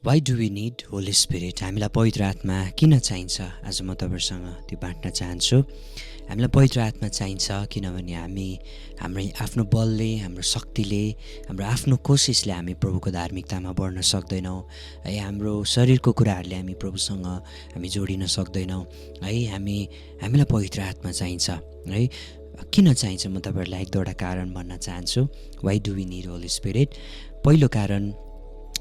Why do we need holy spirit? हामीलाई पवित्र आत्मा किन चाहिन्छ? आज म तपाईँहरूसँग त्यो बाँड्न चाहन्छु। हामीलाई पवित्र आत्मा चाहिन्छ किनभने हामी हाम्रो आफ्नो बलले, हाम्रो शक्तिले, हाम्रो आफ्नो कोसिसले हामी प्रभुको धार्मिकतामा बढ्न सक्दैनौँ है। हाम्रो शरीरको कुराहरूले हामी प्रभुसँग हामी जोडिन सक्दैनौँ है। हामीलाई पवित्र आत्मा चाहिन्छ है। किन चाहिन्छ म तपाईँहरूलाई एक दुईवटा कारण भन्न चाहन्छु। Why do we need holy spirit? पहिलो कारण,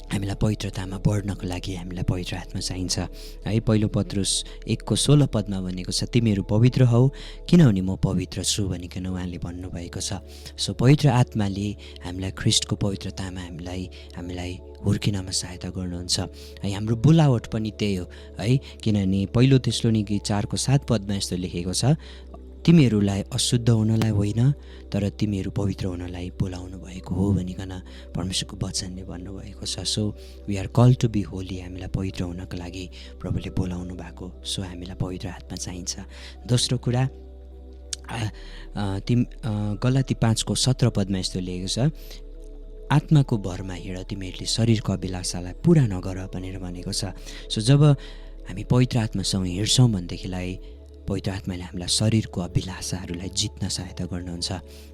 हामीलाई पवित्रतामा बढ्नको लागि हामीलाई पवित्र आत्मा चाहिन्छ है। पहिलो पत्रुस 1:16 भनेको छ, तिमीहरू पवित्र हौ किनभने म पवित्र छु भनिकन उहाँले भन्नुभएको छ। सो पवित्र आत्माले हामीलाई ख्रिस्टको पवित्रतामा हामीलाई हुर्किनमा सहायता गर्नुहुन्छ है। हाम्रो बोलावट पनि त्यही हो है, किनभने पहिलो तेस्सलोनिके 4:7 यस्तो लेखेको छ, तिमीहरूलाई अशुद्ध हुनलाई होइन तर तिमीहरू पवित्र हुनलाई बोलाउनु भएको हो भनिकन परमेश्वरको वचनले भन्नुभएको छ। So we are call to be holy. हामीलाई पवित्र हुनको लागि प्रभुले बोलाउनु भएको। सो हामीलाई पवित्र आत्मा चाहिन्छ। दोस्रो कुरा, गलाती 5:17 यस्तो लेखेको छ, आत्माको भरमा हिँड, तिमीहरूले शरीरको अभिलाषालाई पुरा नगर भनेर भनेको छ। सो जब हामी पवित्र आत्मासँग हिँड्छौँ भनेदेखिलाई पवित्र आत्माले हामीलाई शरीरको अभिलाषाहरूलाई जित्न सहायता गर्नुहुन्छ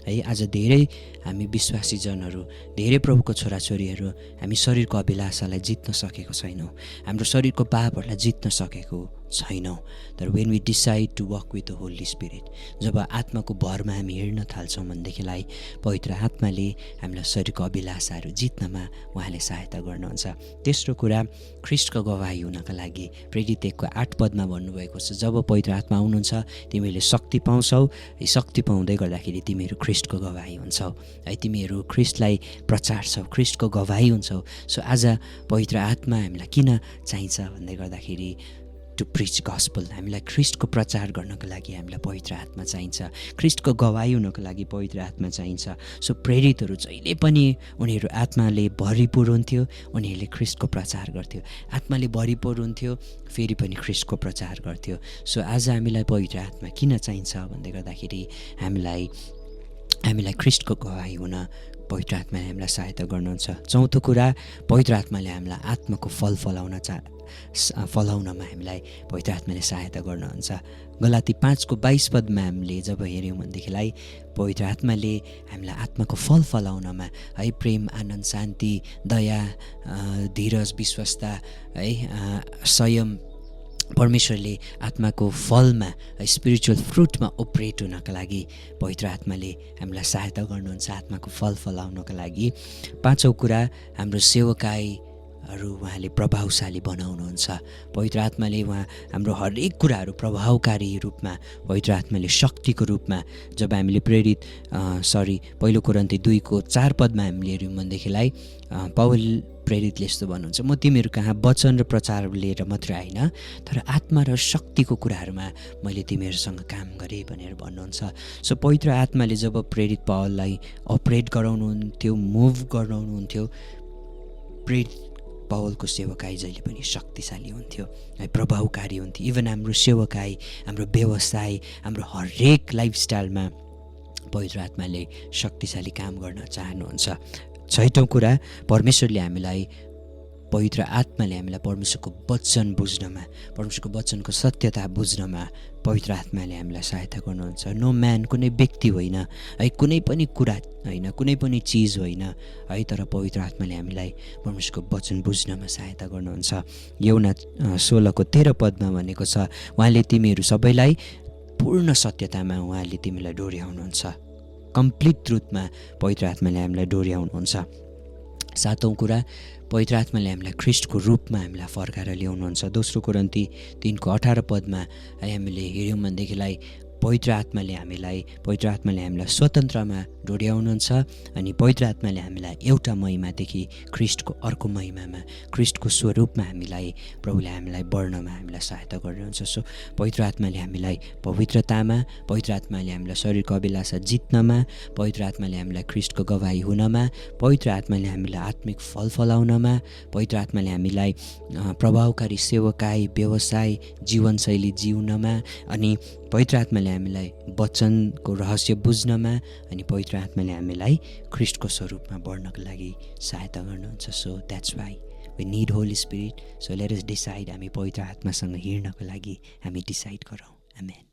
है। आज धेरै हामी विश्वासीजनहरू, धेरै प्रभुको छोराछोरीहरू हामी शरीरको अभिलाषालाई जित्न सकेको छैनौँ, हाम्रो शरीरको पापहरूलाई जित्न सकेको छैनौँ। तर when we decide to work with the holy spirit, जब आत्माको भरमा हामी हिँड्न थाल्छौँ भनेदेखिलाई पवित्र आत्माले हामीलाई शरीरको अभिलाषाहरू जित्नमा उहाँले सहायता गर्नुहुन्छ। तेस्रो कुरा, ख्रिस्टको गवाही हुनका लागि प्रेरित 1:8 भन्नुभएको छ, जब पवित्र आत्मा आउनुहुन्छ तिमीहरूले शक्ति पाउँछौ, शक्ति पाउँदै गर्दाखेरि तिमीहरू ख्रिस्टको गवाही हुन्छौ है। तिमीहरू ख्रिस्टलाई प्रचार्छौ, ख्रिस्टको गवाही हुन्छौ। सो आज पवित्र आत्मा हामीलाई किन चाहिन्छ भन्दै गर्दाखेरि टु प्रिच गस्पल, हामीलाई ख्रिस्टको प्रचार गर्नको लागि हामीलाई पवित्र आत्मा चाहिन्छ। ख्रिस्टको गवाही हुनको लागि पवित्र आत्मा चाहिन्छ। सो प्रेरितहरू जहिले पनि उनीहरू आत्माले भरिपूर हुन्थ्यो, उनीहरूले ख्रिस्टको प्रचार गर्थ्यो। आत्माले भरिपूर हुन्थ्यो, फेरि पनि ख्रिस्टको प्रचार गर्थ्यो। सो आज हामीलाई पवित्र आत्मा किन चाहिन्छ भन्दै गर्दाखेरि हामीलाई ख्रिस्टको गवाही हुन पवित्र आत्माले हामीलाई सहायता गर्नुहुन्छ। चौथो कुरा, पवित्र आत्माले हामीलाई आत्माको फल फलाउनमा हामीलाई पवित्र आत्माले सहायता गर्नुहुन्छ। गलाती 5:22 हामीले जब हेऱ्यौँ भनेदेखिलाई पवित्र आत्माले हामीलाई आत्माको फल फलाउनमा है, प्रेम, आनन्द, शान्ति, दया, धीरज, विश्वस्ता है, संयम, परमेश्वरले आत्माको फलमा, स्पिरिचुअल फ्रुटमा अपरेट हुनका लागि पवित्र आत्माले हामीलाई सहायता गर्नुहुन्छ आत्माको फल फलाउनको लागि। पाँचौँ कुरा, हाम्रो सेवकाईहरू उहाँले प्रभावशाली बनाउनुहुन्छ। पवित्र आत्माले हाम्रो हरेक कुराहरू प्रभावकारी रूपमा, पवित्र आत्माले शक्तिको रूपमा, जब हामीले पहिलो कोरिन्थी 2:4 हामीले हेऱ्यौँ भनेदेखिलाई पौल प्रेरितले यस्तो भन्नुहुन्छ, म तिमीहरू कहाँ वचन र प्रचार लिएर मात्रै आइन तर आत्मा र शक्तिको कुराहरूमा मैले तिमीहरूसँग काम गरेँ भनेर भन्नुहुन्छ। सो पवित्र आत्माले जब प्रेरित पौललाई अपरेट गराउनुहुन्थ्यो, मुभ गराउनुहुन्थ्यो, प्रेरित पौलको सेवकाई जहिले पनि शक्तिशाली हुन्थ्यो है, प्रभावकारी हुन्थ्यो। इभन हाम्रो सेवकाई, हाम्रो व्यवसाय, हाम्रो हरेक लाइफस्टाइलमा पवित्र आत्माले शक्तिशाली काम गर्न चाहनुहुन्छ। छैटौँ कुरा, पवित्र आत्माले हामीलाई परमेश्वरको वचन बुझ्नमा, परमेश्वरको वचनको सत्यता बुझ्नमा पवित्र आत्माले हामीलाई सहायता गर्नुहुन्छ। नो म्यान, कुनै व्यक्ति होइन है, कुनै पनि कुरा होइन, कुनै पनि चिज होइन है, तर पवित्र आत्माले हामीलाई परमेश्वरको वचन बुझ्नमा सहायता गर्नुहुन्छ। यूहन्ना 16:13 भनेको छ, उहाँले तिमीहरू सबैलाई पूर्ण सत्यतामा उहाँले तिमीलाई डोर्याउनुहुन्छ। कम्प्लिट ट्रुथमा पवित्र आत्माले हामीलाई डोर्याउनुहुन्छ। सातौँ कुरा, पवित्र आत्माले हामीलाई ख्रिस्टको रूपमा हामीलाई फर्काएर ल्याउनुहुन्छ। दोस्रो कोरिन्थी 3:18 हामीले हेऱ्यौँ भनेदेखिलाई पवित्र आत्माले हामीलाई स्वतन्त्रमा डोर्याउनुहुन्छ अनि पवित्र आत्माले हामीलाई एउटा महिमादेखि ख्रिस्टको अर्को महिमामा, ख्रिस्टको स्वरूपमा प्रभुले हामीलाई बढ्नमा हामीलाई सहायता गर्नुहुन्छ। सो पवित्र आत्माले हामीलाई पवित्रतामा, पवित्र आत्माले हामीलाई शरीरको अभिलाषा जित्नमा, पवित्र आत्माले हामीलाई ख्रिस्टको गवाही हुनमा, पवित्र आत्माले हामीलाई आत्मिक फल फलाउनमा, पवित्र आत्माले हामीलाई प्रभावकारी सेवकाई, व्यवसाय, जीवनशैली जिउनमा, अनि पवित्र आत्माले हामीलाई वचनको रहस्य बुझ्नमा, अनि पवित्र आत्माले हामीलाई ख्रिस्टको स्वरूपमा बढ्नको लागि सहायता गर्नुहुन्छ। So that's why we need holy spirit. So let us decide हामी पवित्र आत्मासँग हिँड्नको लागि हामी डिसाइड गरौँ. आमेन.